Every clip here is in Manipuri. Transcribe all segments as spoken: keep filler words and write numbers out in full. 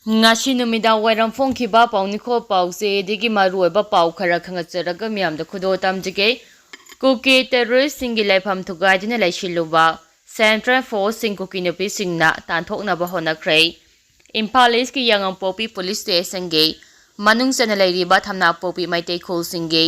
ꯉꯁꯤ ꯅꯨꯃꯤꯗꯥꯡ ꯋꯥꯏꯔꯝ ꯐꯣꯡꯈꯤꯕ ꯄꯥꯎꯅꯤꯈꯣ ꯄꯥꯎꯆꯦꯗꯒꯤ ꯃꯔꯨꯑꯣꯏꯕ ꯄꯥꯎ ꯈꯔ ꯈꯪꯒꯠꯆꯔꯒ ꯃꯤꯌꯥꯝꯗ ꯈꯨꯗꯣꯜ ꯇꯝꯖꯒꯦ꯫ ꯀꯨꯀꯤ ꯇꯦꯔꯣꯔꯤꯁꯁꯤꯡꯒꯤ ꯂꯩꯐꯝ ꯊꯨꯒꯥꯏꯗꯨꯅ ꯂꯩꯁꯤꯜꯂꯨꯕ ꯁꯦꯟꯇ꯭ꯔꯦꯜ ꯐꯣꯔꯁꯁꯤꯡ ꯀꯨꯀꯤ ꯅꯨꯄꯤꯁꯤꯡꯅ ꯇꯥꯟꯊꯣꯛꯅꯕ ꯍꯣꯠꯅꯈ꯭ꯔꯦ꯫ ꯏꯝꯐꯥꯜ ꯏꯁꯀꯤ ꯌꯥꯉꯝꯄꯣꯛꯄꯤ ꯄꯨꯂꯤꯁ ꯁ꯭ꯇꯦꯁꯟꯒꯤ ꯃꯅꯨꯡ ꯆꯟꯅ ꯂꯩꯔꯤꯕ ꯊꯝꯅꯥꯄꯣꯛꯄꯤ ꯃꯩꯇꯩ ꯈꯨꯜꯁꯤꯡꯒꯤ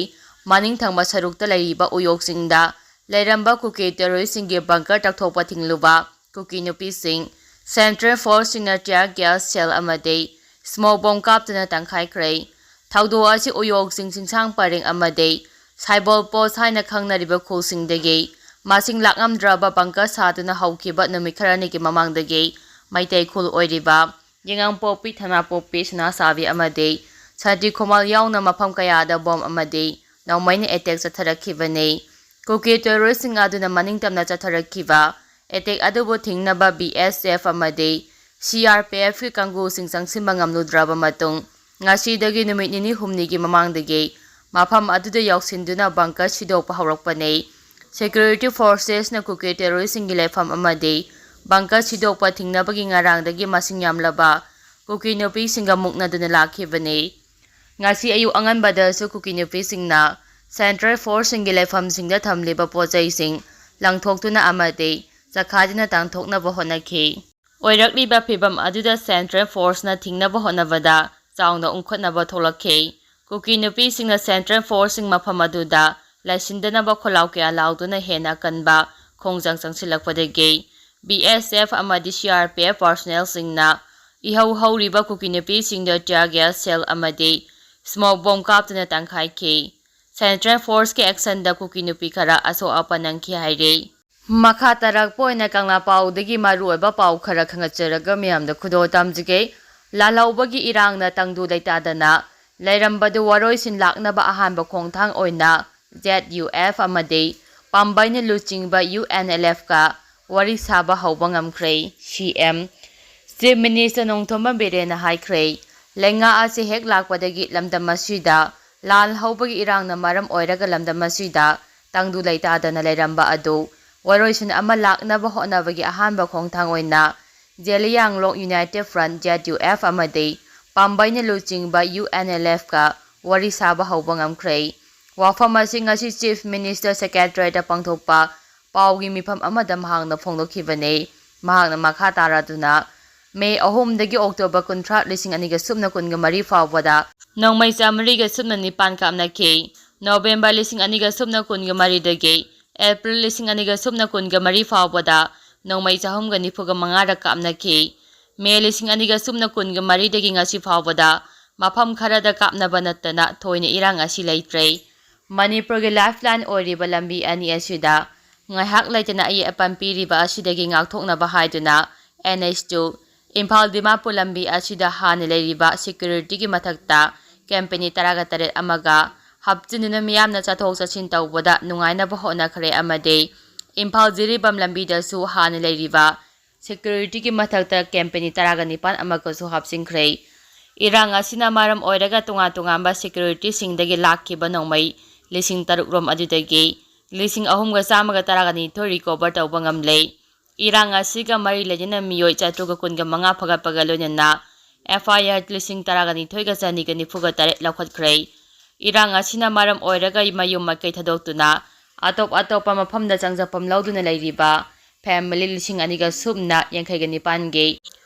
ꯃꯅꯤꯡ ꯊꯪꯕ ꯁꯔꯨꯛꯇ ꯂꯩꯔꯤꯕ ꯎꯌꯣꯛꯁꯤꯡꯗ ꯂꯩꯔꯝꯕ ꯀꯨꯀꯤ ꯇꯦꯔꯣꯔꯤꯁꯁꯤꯡꯒꯤ ꯕꯪꯀꯔ ꯇꯧꯊꯣꯛꯄ ꯊꯤꯡꯂꯨꯕ ꯀꯨꯀꯤ ꯅꯨꯄꯤꯁꯤꯡ, ꯁꯦꯟꯇ꯭ꯔꯦꯜ ꯐꯣꯔꯁꯁꯤꯡꯅ ꯇꯤꯌꯥꯔ ꯒ꯭ꯌꯥꯁ ꯁꯦꯜ ꯑꯃꯗꯤ ꯁ꯭ꯃꯣꯛ ꯕꯣꯝ ꯀꯥꯞꯇꯨꯅ ꯇꯪꯈꯥꯏꯈ꯭ꯔꯦ꯫ ꯊꯧꯗꯣꯛ ꯑꯁꯤ ꯎꯌꯣꯛꯁꯤꯡ ꯆꯤꯡꯁꯥꯡ ꯄꯔꯦꯡ ꯑꯃꯗꯤ ꯁꯥꯏꯕꯣꯜ ꯄꯣꯁ ꯍꯥꯏꯅ ꯈꯪꯅꯔꯤꯕ ꯈꯨꯜꯁꯤꯡꯗꯒꯤ ꯃꯁꯤꯡ ꯂꯥꯛ ꯉꯝꯗ꯭ꯔꯕ ꯕꯪꯀꯔ ꯁꯥꯗꯨꯅ ꯍꯧꯈꯤꯕ ꯅꯨꯃꯤꯠ ꯈꯔꯅꯤꯒꯤ ꯃꯃꯥꯡꯗꯒꯤ ꯃꯩꯇꯩ ꯈꯨꯜ ꯑꯣꯏꯔꯤꯕ ꯌꯦꯉꯥꯡꯄꯣꯛꯄꯤ, ꯊꯅꯥꯄꯣꯛꯄꯤ, ꯁꯅꯥꯁꯥꯕꯤ ꯑꯃꯗꯤ ꯁꯥꯟꯇꯤ ꯈꯣꯃꯥꯜ ꯌꯥꯎꯅ ꯃꯐꯝ ꯀꯌꯥꯗ ꯕꯣꯝ ꯑꯃꯗꯤ ꯅꯣꯡꯃꯩꯅ ꯑꯦꯇꯦꯛ ꯆꯠꯊꯔꯛꯈꯤꯕꯅꯤ꯫ ꯀꯨꯀꯤ ꯇꯦꯔꯣꯔꯤꯁꯁꯤꯡ ꯑꯗꯨꯅ ꯃꯅꯤꯡ ꯇꯝꯅ ꯆꯠꯊꯔꯛꯈꯤꯕ ꯑꯦꯇꯦꯛ ꯑꯗꯨꯕꯨ ꯊꯤꯡꯅꯕ ꯕꯤ ꯑꯦꯁ ꯑꯦꯐ ꯑꯃꯗꯤ ꯁꯤ ꯑꯥꯔ ꯄꯤ ꯑꯦꯐꯀꯤ ꯀꯥꯡꯕꯨꯁꯤꯡ ꯆꯪꯁꯤꯟꯕ ꯉꯝꯂꯨꯗ꯭ꯔꯕ ꯃꯇꯨꯡ, ꯉꯁꯤꯗꯒꯤ ꯅꯨꯃꯤꯠ ꯅꯤꯅꯤ ꯍꯨꯝꯅꯤꯒꯤ ꯃꯃꯥꯡꯗꯒꯤ ꯃꯐꯝ ꯑꯗꯨꯗ ꯌꯧꯁꯤꯟꯗꯨꯅ ꯕꯪꯀꯔ ꯁꯤꯗꯣꯛꯄ ꯍꯧꯔꯛꯄꯅꯤ꯫ ꯁꯦꯀ꯭ꯌꯨꯔꯤꯇꯤ ꯐꯣꯔꯁꯦꯁꯅ ꯀꯨꯀꯤ ꯇꯦꯔꯣꯔꯤꯁꯁꯤꯡꯒꯤ ꯂꯩꯐꯝ ꯑꯃꯗꯤ ꯕꯪꯀꯔ ꯁꯤꯗꯣꯛꯄ ꯊꯤꯡꯅꯕꯒꯤ ꯉꯔꯥꯡꯗꯒꯤ ꯃꯁꯤꯡ ꯌꯥꯝꯂꯕ ꯀꯨꯀꯤ ꯅꯨꯄꯤꯁꯤꯡꯒ ꯃꯨꯛꯅꯗꯨꯅ ꯂꯥꯛꯈꯤꯕꯅꯤ꯫ ꯉꯁꯤ ꯑꯌꯨꯛ ꯑꯉꯟꯕꯗꯁꯨ ꯀꯨꯀꯤ ꯅꯨꯄꯤꯁꯤꯡꯅ ꯁꯦꯟꯇ꯭ꯔꯦꯜ ꯐꯣꯔꯁꯁꯤꯡꯒꯤ ꯂꯩꯐꯝꯁꯤꯡꯗ ꯊꯝꯂꯤꯕ ꯄꯣꯠ ꯆꯩꯁꯤꯡ ꯂꯪꯊꯣꯛꯇꯨꯅ ꯑꯃꯗꯤ ꯆꯈꯥꯏꯗꯨꯅ ꯇꯥꯟꯊꯣꯛꯅꯕ ꯍꯣꯠꯅꯈꯤ꯫ ꯑꯣꯏꯔꯛꯂꯤꯕ ꯐꯤꯚꯝ ꯑꯗꯨꯗ ꯁꯦꯟꯇ꯭ꯔꯦꯜ ꯐꯣꯔꯁꯅ ꯊꯤꯡꯅꯕ ꯍꯣꯠꯅꯕꯗ ꯆꯥꯎꯅ ꯎꯪꯈꯠꯅꯕ ꯊꯣꯛꯂꯛꯈꯤ꯫ ꯀꯨꯀꯤ ꯅꯨꯄꯤꯁꯤꯡꯅ ꯁꯦꯟꯇ꯭ꯔꯦꯜ ꯐꯣꯔꯁꯁꯤꯡ ꯃꯐꯝ ꯑꯗꯨꯗ ꯂꯩꯁꯤꯟꯗꯅꯕ ꯈꯣꯜꯂꯥꯎ ꯀꯌꯥ ꯂꯥꯎꯗꯨꯅ ꯍꯦꯟꯅ ꯑꯀꯟꯕ ꯈꯣꯡꯖꯪ ꯆꯪꯁꯤꯜꯂꯛꯄꯗꯒꯤ ꯕꯤ ꯑꯦꯁ ꯑꯦꯐ ꯑꯃꯗꯤ ꯁꯤ ꯑꯥꯔ ꯄꯤ ꯑꯦꯐ ꯄꯥꯔꯁꯣꯅꯦꯜꯁꯤꯡꯅ ꯏꯍꯧ ꯍꯧꯔꯤꯕ ꯀꯨꯀꯤ ꯅꯨꯄꯤꯁꯤꯡꯗ ꯇꯤꯌꯥꯔ ꯒ꯭ꯌꯥꯁ ꯁꯦꯜ ꯑꯃꯗꯤ ꯁ꯭ꯃꯣꯛ ꯕꯣꯝ ꯀꯥꯞꯇꯨꯅ ꯇꯪꯈꯥꯏꯈꯤ꯫ ꯁꯦꯟꯇ꯭ꯔꯦꯜ ꯐꯣꯔꯁꯀꯤ ꯑꯦꯛꯁꯟꯗ ꯀꯨꯀꯤ ꯅꯨꯄꯤ ꯈꯔ ꯑꯁꯣꯛ ꯑꯄꯟ ꯅꯪꯈꯤ ꯍꯥꯏꯔꯤ꯫ ꯃꯈꯥ ꯇꯥꯔꯛꯄ ꯑꯣꯏꯅ ꯀꯪꯂꯥ ꯄꯥꯎꯗꯒꯤ ꯃꯔꯨꯑꯣꯏꯕ ꯄꯥꯎ ꯈꯔ ꯈꯪꯒꯠꯆꯔꯒ ꯃꯤꯌꯥꯝꯗ ꯈꯨꯗꯣꯜ ꯇꯝꯖꯒꯦ꯫ ꯂꯥꯜꯍꯧꯕꯒꯤ ꯏꯔꯥꯡꯅ ꯇꯪꯗꯨ ꯂꯩꯇꯥꯗꯅ ꯂꯩꯔꯝꯕꯗꯨ ꯋꯥꯔꯣꯏꯁꯤꯟ ꯂꯥꯛꯅꯕ ꯑꯍꯥꯟꯕ ꯈꯣꯡꯊꯥꯡ ꯑꯣꯏꯅ ꯖꯦꯠ ꯌꯨ ꯑꯦꯐ ꯑꯃꯗꯤ ꯄꯥꯝꯕꯩꯅ ꯂꯨꯆꯤꯡꯕ ꯌꯨ ꯑꯦꯟ ꯑꯦꯜ ꯑꯦꯐꯀ ꯋꯥꯔꯤ ꯁꯥꯕ ꯍꯧꯕ ꯉꯝꯈ꯭ꯔꯦ꯫ ꯁꯤ ꯑꯦꯝ ꯆꯤꯐ ꯃꯤꯅꯤꯁꯇꯔ ꯅꯣꯡꯊꯣꯝꯕꯝ ꯕꯤꯔꯦꯟꯅ ꯍꯥꯏꯈ꯭ꯔꯦ, ꯂꯩꯉꯥꯛ ꯑꯁꯤ ꯍꯦꯛ ꯂꯥꯛꯄꯗꯒꯤ ꯂꯝꯗꯝ ꯑꯁꯤꯗ ꯂꯥꯜ ꯍꯧꯕꯒꯤ ꯏꯔꯥꯡꯅ ꯃꯔꯝ ꯑꯣꯏꯔꯒ ꯂꯝꯗꯝ ꯑꯁꯤꯗ ꯇꯪꯗꯨ ꯂꯩꯇꯥꯗꯅ ꯂꯩꯔꯝꯕ ꯑꯗꯨ ꯋꯥꯔꯣꯏꯁꯤꯟ ꯑꯃ ꯂꯥꯛꯅꯕ ꯍꯣꯠꯅꯕꯒꯤ ꯑꯍꯥꯟꯕ ꯈꯣꯡꯊꯥꯡ ꯑꯣꯏꯅ ꯖꯦꯂꯤꯌꯥꯡꯂꯣꯡ United Front, Z U F, ꯑꯃꯗꯤ ꯄꯥꯝꯕꯩꯅ ꯂꯨꯆꯤꯡꯕ U N L F ꯀ ꯋꯥꯔꯤ ꯁꯥꯕ ꯍꯧꯕ ꯉꯝꯈ꯭ꯔꯦ꯫ ꯋꯥꯐꯝ ꯑꯁꯤ ꯉꯁꯤ Chief Minister Secretariat ꯇ ꯄꯥꯡꯊꯣꯛꯄ ꯄꯥꯎꯒꯤ ꯃꯤꯐꯝ ꯑꯃꯗ ꯃꯍꯥꯛꯅ ꯐꯣꯡꯗꯣꯛꯈꯤꯕꯅꯤ꯫ ꯃꯍꯥꯛꯅ ꯃꯈꯥ ꯇꯥꯔꯗꯨꯅ, ꯃꯦ ꯑꯍꯨꯝꯗꯒꯤ ꯑꯣꯛꯇꯣꯕꯔ ꯀꯨꯟꯊ꯭ꯔꯥ, ꯂꯤꯁꯤꯡ ꯑꯅꯤꯒ ꯁꯨꯞꯅ ꯀꯨꯟꯒ ꯃꯔꯤ ꯐꯥꯎꯕꯗ ꯅꯣꯡꯃꯩ ꯆꯥꯃꯔꯤꯒ ꯁꯨꯞꯅ ꯅꯤꯄꯥꯟ ꯀꯥꯞꯅꯈꯤ꯫ ꯅꯣꯕꯦꯝꯕꯔ ꯂꯤꯁꯤꯡ ꯑꯅꯤꯒ ꯁꯨꯞꯅ ꯀꯨꯟꯒ ꯃꯔꯤꯗꯒꯤ ꯑꯦꯄ꯭ꯔꯤꯜ ꯂꯤꯁꯤꯡ ꯑꯅꯤꯒ ꯁꯨꯞꯅ ꯀꯨꯟꯒ ꯃꯔꯤ ꯐꯥꯎꯕꯗ ꯅꯣꯡꯃꯩ ꯆꯍꯨꯝꯒ ꯅꯤꯐꯨꯒ ꯃꯉꯥꯔꯛ ꯀꯥꯞꯅꯈꯤ꯫ ꯃꯦ ꯂꯤꯁꯤꯡ ꯑꯅꯤꯒ ꯁꯨꯞꯅ ꯀꯨꯟꯒ ꯃꯔꯤꯗꯒꯤ ꯉꯁꯤ ꯐꯥꯎꯕꯗ ꯃꯐꯝ ꯈꯔꯗ ꯀꯥꯞꯅꯕ ꯅꯠꯇꯅ ꯊꯣꯏꯅ ꯏꯔꯥꯡ ꯑꯁꯤ ꯂꯩꯇ꯭ꯔꯦ꯫ ꯃꯅꯤꯄꯨꯔꯒꯤ lifeline ꯑꯣꯏꯔꯤꯕ ꯂꯝꯕꯤ ꯑꯅꯤ ꯑꯁꯤꯗ ꯉꯥꯏꯍꯥꯛ ꯂꯩꯇꯅ ꯑꯌꯦꯠ ꯑꯄꯟ ꯄꯤꯔꯤꯕ ꯑꯁꯤꯗꯒꯤ ꯉꯥꯛꯊꯣꯛꯅꯕ ꯍꯥꯏꯗꯨꯅ N H two Imphal Dimapur ꯂꯝꯕꯤ ꯑꯁꯤꯗ ꯍꯥꯟꯅ ꯂꯩꯔꯤꯕ security ꯒꯤ ꯃꯊꯛꯇ company ꯇꯔꯥꯒ ꯇꯔꯦꯠ ꯑꯃꯒ ꯍꯥꯞꯆꯤꯟꯗꯨꯅ ꯃꯤꯌꯥꯝꯅ ꯆꯠꯊꯣꯛ ꯆꯠꯁꯤꯟ ꯇꯧꯕꯗ ꯅꯨꯡꯉꯥꯏꯅꯕ ꯍꯣꯠꯅꯈ꯭ꯔꯦ ꯑꯃꯗꯤ ꯏꯝꯐꯥꯜ ꯖꯤꯔꯤꯕꯥꯝ ꯂꯝꯕꯤꯗꯁꯨ ꯍꯥꯟꯅ ꯂꯩꯔꯤꯕ security ꯒꯤ ꯃꯊꯛꯇ company ꯇꯔꯥꯒ ꯅꯤꯄꯥꯟ ꯑꯃꯒꯁꯨ ꯍꯥꯞꯆꯤꯟꯈ꯭ꯔꯦ꯫ ꯏꯔꯥꯡ ꯑꯁꯤꯅ ꯃꯔꯝ ꯑꯣꯏꯔꯒ ꯇꯣꯉꯥꯟ ꯇꯣꯉꯥꯟꯕ security ꯁꯤꯡꯗꯒꯤ ꯂꯥꯛꯈꯤꯕ ꯅꯣꯡꯃꯩ ꯂꯤꯁꯤꯡ ꯇꯔꯨꯛ ꯔꯣꯝ ꯑꯗꯨꯗꯒꯤ ꯂꯤꯁꯤꯡ ꯑꯍꯨꯝꯒ ꯆꯥꯝꯃꯒ ꯇꯔꯥꯒ ꯅꯤꯊꯣꯏ recover ꯇꯧꯕ ꯉꯝꯂꯦ꯫ ꯏꯔꯥꯡ ꯑꯁꯤꯒ ꯃꯔꯤ ꯂꯩꯅꯅ ꯃꯤꯑꯣꯏ ꯆꯥꯇ꯭ꯔꯨꯛꯀ ꯀꯨꯟꯒ ꯃꯉꯥ ꯐꯒꯠꯄꯒ ꯂꯣꯏꯅꯅ F I R ꯂꯤꯁꯤꯡ ꯇꯔꯥꯒ ꯅꯤꯊꯣꯏꯒ ꯆꯅꯤꯒ ꯅꯤꯐꯨꯒ ꯇꯔꯦꯠ ꯂꯧꯈꯠꯈ꯭ꯔꯦ꯫ ꯏꯔꯥꯡ ꯑꯁꯤꯅ ꯃꯔꯝ ꯑꯣꯏꯔꯒ ꯃꯌꯨꯝ ꯃꯀꯩ ꯊꯥꯗꯣꯛꯇꯨꯅ ꯑꯇꯣꯞ ꯑꯇꯣꯞꯄ ꯃꯐꯝꯗ ꯆꯪꯖꯐꯝ ꯂꯧꯗꯨꯅ ꯂꯩꯔꯤꯕ family ꯂꯤꯁꯤꯡ ꯑꯅꯤꯒ ꯁꯨꯞꯅ ꯌꯥꯡꯈꯩꯒ ꯅꯤꯄꯥꯟꯒꯤ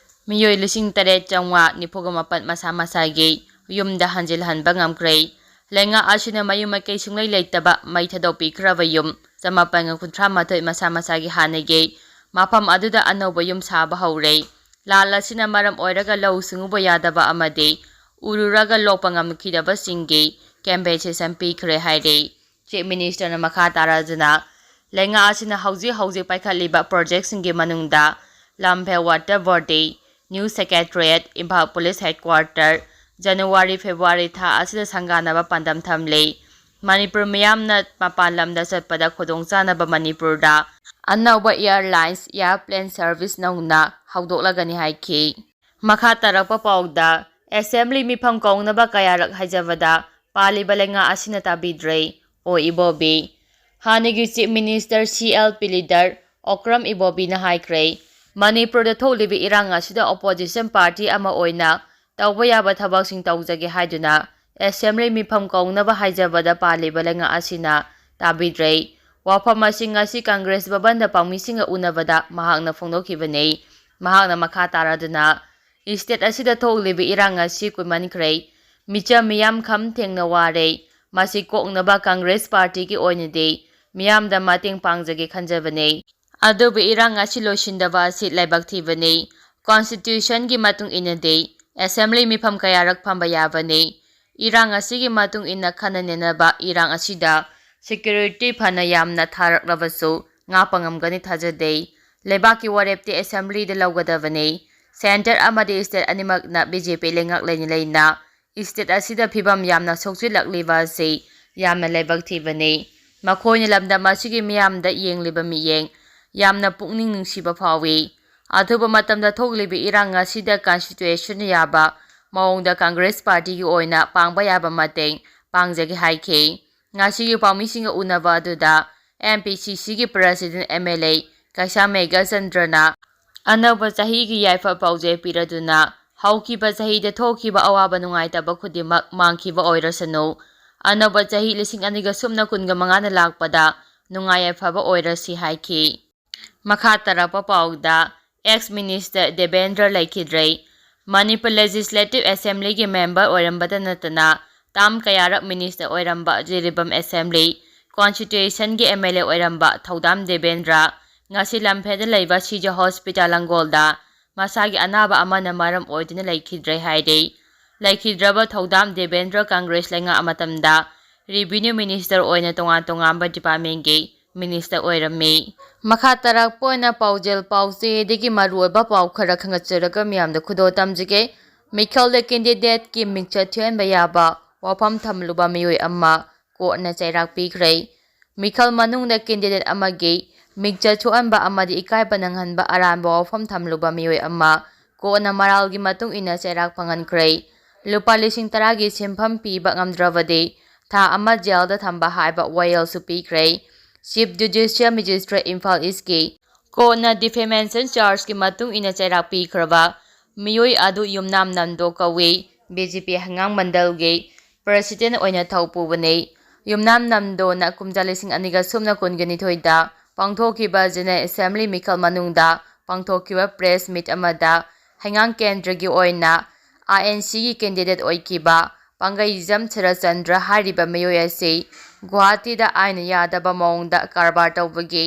ꯃꯤꯑꯣꯏ ꯂꯤꯁꯤꯡ ꯇꯔꯦꯠ ꯆꯥꯝꯃꯉꯥ ꯅꯤꯐꯨꯒ ꯃꯥꯄꯟ ꯃꯁꯥ ꯃꯁꯥꯒꯤ ꯌꯨꯝꯗ ꯍꯟꯖꯤꯜꯍꯟꯕ ꯉꯝꯈ꯭ꯔꯦ꯫ ꯂꯩꯉꯥꯛ ꯑꯁꯤꯅ ꯃꯌꯨꯝ ꯃꯀꯩ ꯁꯨꯡꯂꯩ ꯂꯩꯇꯕ ꯃꯩ ꯊꯥꯗꯣꯛꯄꯤꯈ꯭ꯔꯕ ꯌꯨꯝ ꯆꯃꯥꯄꯟꯒ ꯀꯨꯟꯊ꯭ꯔꯥ ꯃꯥꯊꯣꯏ ꯃꯁꯥ ꯃꯁꯥꯒꯤ ꯍꯥꯟꯅꯒꯤ ꯃꯐꯝ ꯑꯗꯨꯗ ꯑꯅꯧꯕ ꯌꯨꯝ ꯁꯥꯕ ꯍꯧꯔꯦ꯫ ꯂꯥꯟ ꯑꯁꯤꯅ ꯃꯔꯝ ꯑꯣꯏꯔꯒ ꯂꯧꯎ ꯁꯤꯡꯎꯕ ꯌꯥꯗꯕ ꯑꯃꯗꯤ ꯎꯔꯨꯔꯒ ꯂꯣꯛꯄ ꯉꯝꯈꯤꯗꯕꯁꯤꯡꯒꯤ compensation ꯄꯤꯈ꯭ꯔꯦ ꯍꯥꯏꯔꯤ꯫ Chief Minister ꯅ ꯃꯈꯥ ꯇꯥꯔꯗꯨꯅ, ꯂꯩꯉꯥꯛ ꯑꯁꯤꯅ ꯍꯧꯖꯤꯛ ꯍꯧꯖꯤꯛ ꯄꯥꯏꯈꯠꯂꯤꯕ project ꯁꯤꯡꯒꯤ ꯃꯅꯨꯡꯗ ꯂꯝꯐꯦꯜ water body, new secretariat, Imphal police headquarter, January February ꯊꯥ ꯑꯁꯤꯗ ꯁꯪꯒꯥꯅꯕ ꯄꯥꯟꯗꯝ ꯊꯝꯂꯤ꯫ ꯃꯅꯤꯄꯨꯔ ꯃꯤꯌꯥꯝꯅ ꯃꯄꯥꯟ ꯂꯝꯗ ꯆꯠꯄꯗ ꯈꯨꯗꯣꯡꯆꯥꯅꯕ ꯃꯅꯤꯄꯨꯔꯗ ꯑꯅꯧꯕ airlines, airplane service ꯅꯧꯅ ꯍꯧꯗꯣꯛꯂꯒꯅꯤ ꯍꯥꯏꯈꯤ꯫ ꯃꯈꯥ ꯇꯥꯔꯛꯄ ꯄꯥꯎꯗ, Assembly ꯃꯤꯐꯝ ꯀꯧꯅꯕ ꯀꯌꯥꯔꯛ ꯍꯥꯏꯖꯕꯗ ꯄꯥꯜꯂꯤꯕ ꯂꯩꯉꯥꯛ ꯑꯁꯤꯅ ꯇꯥꯕꯤꯗ꯭ꯔꯦ, ꯑꯣ ꯏꯕꯣꯕꯤ꯫ ꯍꯥꯟꯅꯒꯤ Chief Minister C L P leader Okram ꯏꯕꯣꯕꯤꯅ ꯍꯥꯏꯈ꯭ꯔꯦ, ꯃꯅꯤꯄꯨꯔꯗ ꯊꯣꯛꯂꯤꯕ ꯏꯔꯥꯡ ꯑꯁꯤꯗ opposition party ꯑꯃ ꯑꯣꯏꯅ ꯇꯧꯕ ꯌꯥꯕ ꯊꯕꯛꯁꯤꯡ ꯇꯧꯖꯒꯦ ꯍꯥꯏꯗꯨꯅ assembly ꯃꯤꯐꯝ ꯀꯧꯅꯕ ꯍꯥꯏꯖꯕꯗ ꯄꯥꯜꯂꯤꯕ ꯂꯩꯉꯥꯛ ꯑꯁꯤꯅ ꯇꯥꯕꯤꯗ꯭ꯔꯦ꯫ ꯋꯥꯐꯝ ꯑꯁꯤ ꯉꯁꯤ ꯀꯪꯒ꯭ꯔꯦꯁ ꯚꯕꯟꯗ ꯄꯥꯎꯃꯤꯁꯤꯡꯒ ꯎꯅꯕꯗ ꯃꯍꯥꯛꯅ ꯐꯣꯡꯗꯣꯛꯈꯤꯕꯅꯤ꯫ ꯃꯍꯥꯛꯅ ꯃꯈꯥ ꯇꯥꯔꯗꯨꯅ, state ꯑꯁꯤꯗ ꯊꯣꯛꯂꯤꯕ ꯏꯔꯥꯡ ꯑꯁꯤ ꯀꯨꯏꯃꯟꯈ꯭ꯔꯦ꯫ ꯃꯤꯆꯝ ꯃꯤꯌꯥꯝ ꯈꯝ ꯊꯦꯡꯅ ꯋꯥꯔꯦ꯫ ꯃꯁꯤ ꯀꯣꯛꯅꯕ ꯀꯪꯒ꯭ꯔꯦꯁ partyꯒꯤ ꯑꯣꯏꯅꯗꯤ ꯃꯤꯌꯥꯝꯗ ꯃꯇꯦꯡ ꯄꯥꯡꯖꯒꯦ ꯈꯟꯖꯕꯅꯤ꯫ ꯑꯗꯨꯕꯨ ꯏꯔꯥꯡ ꯑꯁꯤ ꯂꯣꯏꯁꯤꯟꯗꯕ ꯑꯁꯤ ꯂꯥꯏꯕꯛ ꯊꯤꯕꯅꯤ꯫ Constitutionꯒꯤ ꯃꯇꯨꯡ ꯏꯟꯅꯗꯤ assembly ꯃꯤꯐꯝ ꯀꯌꯥꯔꯛ ꯐꯝꯕ ꯌꯥꯕꯅꯤ꯫ ꯏꯔꯥꯡ ꯑꯁꯤꯒꯤ ꯃꯇꯨꯡ ꯏꯟꯅ ꯈꯟꯅ ꯅꯩꯅꯕ ꯏꯔꯥꯡ ꯑꯁꯤꯗ security ꯐꯅ ꯌꯥꯝꯅ ꯊꯥꯔꯛꯂꯕꯁꯨ ꯉꯥꯛꯄ ꯉꯝꯒꯅꯤ ꯊꯥꯖꯗꯦ꯫ ꯂꯩꯕꯥꯛꯀꯤ ꯋꯥꯔꯦꯞꯇꯤ assemblyꯗ ꯂꯧꯒꯗꯕꯅꯤ꯫ Centre ꯑꯃꯗꯤ state ꯑꯅꯤꯃꯛꯅ BJP ꯂꯩꯉꯥꯛ ꯂꯩꯅ ꯂꯩꯅ state ꯑꯁꯤꯗ ꯐꯤꯕꯝ ꯌꯥꯝꯅ ꯁꯣꯛꯆꯤꯜꯂꯛꯂꯤꯕ ꯑꯁꯤ ꯌꯥꯝꯅ ꯂꯥꯏꯕꯛ ꯊꯤꯕꯅꯤ꯫ ꯃꯈꯣꯏꯅ ꯂꯝꯗꯝ ꯑꯁꯤꯒꯤ ꯃꯤꯌꯥꯝꯗ ꯌꯦꯡꯂꯤꯕ ꯃꯤꯠꯌꯦꯡ ꯌꯥꯝꯅ ꯄꯨꯛꯅꯤꯡ ꯅꯨꯡꯁꯤꯕ ꯐꯥꯎꯏ꯫ ꯑꯊꯨꯕ ꯃꯇꯝꯗ ꯊꯣꯛꯂꯤꯕ ꯏꯔꯥꯡ ꯑꯁꯤꯗ constitution ꯌꯥꯕ ꯃꯑꯣꯡꯗ ꯀꯪꯒ꯭ꯔꯦꯁ partyꯒꯤ ꯑꯣꯏꯅ ꯄꯥꯡꯕ ꯌꯥꯕ ꯃꯇꯦꯡ ꯄꯥꯡꯖꯒꯦ ꯍꯥꯏꯈꯤ꯫ ꯉꯁꯤꯒꯤ ꯄꯥꯎꯃꯤꯁꯤꯡꯒ ꯎꯅꯕ ꯑꯗꯨꯗ MPCCꯒꯤ president MLA ꯀꯩꯁꯥꯝ ꯃꯦꯘꯆꯟꯗ꯭ꯔꯅ ꯑꯅꯧꯕ ꯆꯍꯤꯒꯤ ꯌꯥꯏꯐ ꯄꯥꯎꯖꯦꯜ ꯄꯤꯔꯗꯨꯅ ꯍꯧꯈꯤꯕ ꯆꯍꯤꯗ ꯊꯣꯛꯈꯤꯕ ꯑꯋꯥꯕ ꯅꯨꯡꯉꯥꯏꯇꯕ ꯈꯨꯗꯤꯡꯃꯛ ꯃꯥꯡꯈꯤꯕ ꯑꯣꯏꯔꯁꯅꯨ, ꯑꯅꯧꯕ ꯆꯍꯤ ꯂꯤꯁꯤꯡ ꯑꯅꯤꯒ ꯁꯨꯞꯅ ꯀꯨꯟꯒ ꯃꯉꯥꯅ ꯂꯥꯛꯄꯗ ꯅꯨꯡꯉꯥꯏ ꯌꯥꯏꯐꯕ ꯑꯣꯏꯔꯁꯤ ꯍꯥꯏꯈꯤ꯫ ꯃꯈꯥ ꯇꯥꯔꯛꯄ ꯄꯥꯎꯗ, ex minister ꯗꯦꯕꯦꯟꯗ꯭ꯔ ꯂꯩꯈꯤꯗ꯭ꯔꯦ꯫ ꯃꯅꯤꯄꯨꯔ Legislative Assemblyꯒꯤ member ꯑꯣꯏꯔꯝꯕꯇ ꯅꯠꯇꯅ term ꯀꯌꯥꯔꯛ minister ꯑꯣꯏꯔꯝꯕ ꯖꯤꯔꯤꯕꯥꯝ Assembly constituencyꯒꯤ MLA ꯑꯣꯏꯔꯝꯕ ꯊꯧꯗꯥꯝ ꯗꯦꯕꯦꯟꯗ꯭ꯔ ꯉꯁꯤ ꯂꯝꯐꯦꯜꯗ ꯂꯩꯕ ꯁꯤꯖ hospital ꯂꯪꯒꯣꯜꯗ ꯃꯁꯥꯒꯤ ꯑꯅꯥꯕ ꯑꯃꯅ ꯃꯔꯝ ꯑꯣꯏꯗꯨꯅ ꯂꯩꯈꯤꯗ꯭ꯔꯦ ꯍꯥꯏꯔꯤ꯫ ꯂꯩꯈꯤꯗ꯭ꯔꯕ ꯊꯧꯗꯥꯝ ꯗꯦꯕꯦꯟꯗ꯭ꯔ ꯀꯪꯒ꯭ꯔꯦꯁ ꯂꯩꯉꯥꯛ ꯃꯇꯝꯗ revenue minister ꯑꯣꯏꯅ ꯇꯣꯉꯥꯟ ꯇꯣꯉꯥꯟꯕ departmentꯀꯤ minister ꯑꯣꯏꯔꯝꯃꯤ꯫ ꯃꯈꯥ ꯇꯥꯔꯛꯄ ꯑꯣꯏꯅ ꯄꯥꯎꯖꯦꯜ ꯄꯥꯎꯆꯦꯗꯒꯤ ꯃꯔꯨꯑꯣꯏꯕ ꯄꯥꯎ ꯈꯔ ꯈꯪꯒꯠꯆꯔꯒ ꯃꯤꯌꯥꯝꯗ ꯈꯨꯗꯣꯜ ꯇꯝꯖꯒꯦ꯫ ꯃꯤꯈꯜꯗ candidateꯀꯤ ꯃꯤꯡꯆꯠ ꯊꯤꯍꯟꯕ ꯌꯥꯕ ꯋꯥꯐꯝ ꯊꯝꯂꯨꯕ ꯃꯤꯑꯣꯏ ꯑꯃ courtꯅ ꯆꯩꯔꯥꯛ ꯄꯤꯈ꯭ꯔꯦ꯫ ꯃꯤꯈꯜ ꯃꯅꯨꯡꯗ candidate ꯑꯃꯒꯤ ꯃꯤꯡꯆꯠ ꯁꯣꯛꯍꯟꯕ ꯑꯃꯗꯤ ꯏꯀꯥꯏꯕ ꯅꯪꯍꯟꯕ ꯑꯔꯥꯟꯕ ꯋꯥꯐꯝ ꯊꯝꯂꯨꯕ ꯃꯤꯑꯣꯏ ꯑꯃ courtꯅ ꯃꯔꯥꯜꯒꯤ ꯃꯇꯨꯡ ꯏꯟꯅ ꯆꯩꯔꯥꯛ ꯐꯪꯍꯟꯈ꯭ꯔꯦ꯫ ꯂꯨꯄꯥ ꯂꯤꯁꯤꯡ ꯇꯔꯥꯒꯤ ꯁꯦꯟꯐꯝ ꯄꯤꯕ ꯉꯝꯗ꯭ꯔꯕꯗꯤ ꯊꯥ ꯑꯃ jailꯗ ꯊꯝꯕ ꯍꯥꯏꯕ ꯋꯥꯌꯦꯜꯁꯨ ꯄꯤꯈ꯭ꯔꯦ꯫ Chief Judicial Magistrate Imphal Eastꯀꯤ ꯀꯣꯔꯠꯅ defamation chargeꯀꯤ ꯃꯇꯨꯡ ꯏꯟꯅ ꯆꯩꯔꯥꯛ ꯄꯤꯈ꯭ꯔꯕ ꯃꯤꯑꯣꯏ ꯑꯗꯨ ꯌꯨꯝꯅꯥꯝ ꯅꯟꯗꯣ ꯀꯧꯏ꯫ BJP ꯍꯩꯉꯥꯡ ꯃꯟꯗꯜꯒꯤ president ꯑꯣꯏꯅ ꯊꯧ ꯄꯨꯕꯅꯤ꯫ ꯌꯨꯝꯅꯥꯝ ꯅꯟꯗꯣꯅ ꯀꯨꯝꯖꯥ ꯂꯤꯁꯤꯡ ꯑꯅꯤꯒ ꯁꯨꯞꯅ ꯀꯨꯟꯒ ꯅꯤꯊꯣꯏꯗ ꯄꯥꯡꯊꯣꯛꯈꯤꯕ General Assembly ꯃꯤꯈꯜ ꯃꯅꯨꯡꯗ ꯄꯥꯡꯊꯣꯛꯈꯤꯕ press meet ꯑꯃꯗ ꯍꯩꯉꯥꯡ ꯀꯦꯟꯗ꯭ꯔꯒꯤ ꯑꯣꯏꯅ INCꯒꯤ candidate ꯑꯣꯏꯈꯤꯕ ꯄꯥꯡꯒꯩꯖꯝ ꯁꯔꯠꯆꯟꯗ꯭ꯔ ꯍꯥꯏꯔꯤꯕ ꯃꯤꯑꯣꯏ ꯑꯁꯤ ꯒꯨꯋꯥꯍꯥꯇꯤꯗ ꯑꯥꯏꯟꯅ ꯌꯥꯗꯕ ꯃꯑꯣꯡꯗ ꯀꯔꯕꯥꯔ ꯇꯧꯕꯒꯤ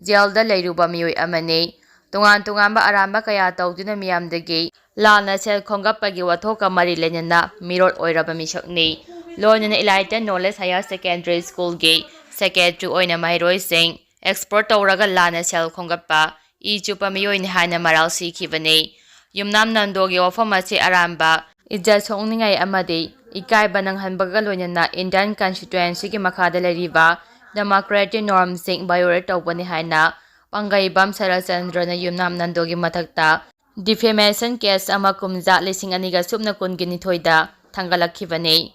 ꯖꯦꯜꯗ ꯂꯩꯔꯨꯕ ꯃꯤꯑꯣꯏ ꯑꯃꯅꯤ꯫ ꯇꯣꯉꯥꯟ ꯇꯣꯉꯥꯟꯕ ꯑꯔꯥꯟꯕ ꯀꯌꯥ ꯇꯧꯗꯨꯅ ꯃꯤꯌꯥꯝꯗꯒꯤ ꯂꯥꯟꯅ ꯁꯦꯜ ꯈꯣꯝꯒꯠꯄꯒꯤ ꯋꯥꯊꯣꯛꯀ ꯃꯔꯤ ꯂꯩꯅꯅ ꯃꯤꯔꯣꯠ ꯑꯣꯏꯔꯕ ꯃꯤꯁꯛꯅꯤ꯫ ꯂꯣꯏꯅꯅ Enlightened Knowledge Higher Secondary Schoolꯒꯤ secretary ꯑꯣꯏꯅ ꯃꯍꯩꯔꯣꯏꯁꯤꯡ exploit ꯇꯧꯔꯒ ꯂꯥꯟꯅ ꯁꯦꯜ ꯈꯣꯝꯒꯠꯄ ꯏ ꯆꯨꯞꯄ ꯃꯤꯑꯣꯏꯅꯤ ꯍꯥꯏꯅ ꯃꯔꯥꯜ ꯁꯤꯈꯤꯕꯅꯤ꯫ ꯌꯨꯝꯅꯥꯝ ꯅꯟꯗꯣꯒꯤ ꯋꯥꯐꯝ ꯑꯁꯤ ꯑꯔꯥꯟꯕ, ꯏꯖꯠ ꯁꯣꯛꯅꯤꯡꯉꯥꯏ ꯑꯃꯗꯤ ꯏꯀꯥꯏꯕ ꯅꯪꯍꯟꯕꯒ ꯂꯣꯏꯅꯅ Indian constituencyꯒꯤ ꯃꯈꯥꯗ ꯂꯩꯔꯤꯕ democratic normꯁꯤꯡ violate ꯇꯧꯕꯅꯤ ꯍꯥꯏꯅ ꯄꯥꯡꯒꯩꯕꯝ ꯁꯔꯠꯆꯟꯗ꯭ꯔꯅ ꯌꯨꯝꯅꯥꯝ ꯅꯟꯗꯣꯒꯤ ꯃꯊꯛꯇ defamation case ꯑꯃ ꯀꯨꯝꯖꯥ ꯂꯤꯁꯤꯡ ꯑꯅꯤꯒ ꯁꯨꯞꯅ ꯀꯨꯟꯒ ꯅꯤꯊꯣꯏꯗ ꯊꯥꯡꯒꯠꯂꯛꯈꯤꯕꯅꯤ꯫